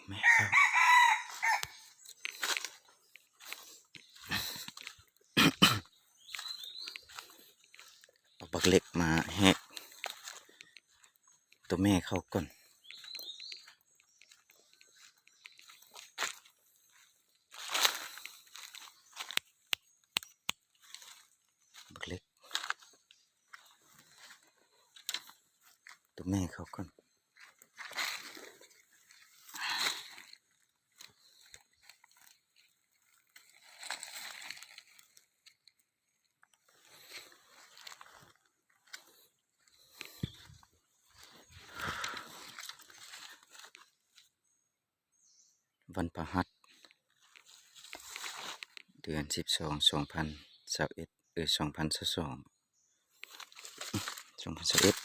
ແມ່ເຂົ້າ ເອົາບັກເຫຼັກມາແຫກໂຕແມ່ເຂົ້າກ່ອນ. ບັກເຫຼັກ ໂຕແມ່ເຂົ້າກ່ອນ. ວັນພະຫັດ ເດືອນສິບສອງ ສອງພັນຊາວເອັດ ເອີ ສອງພັນຊາວສອງ ສອງພັນຊາວເອັດ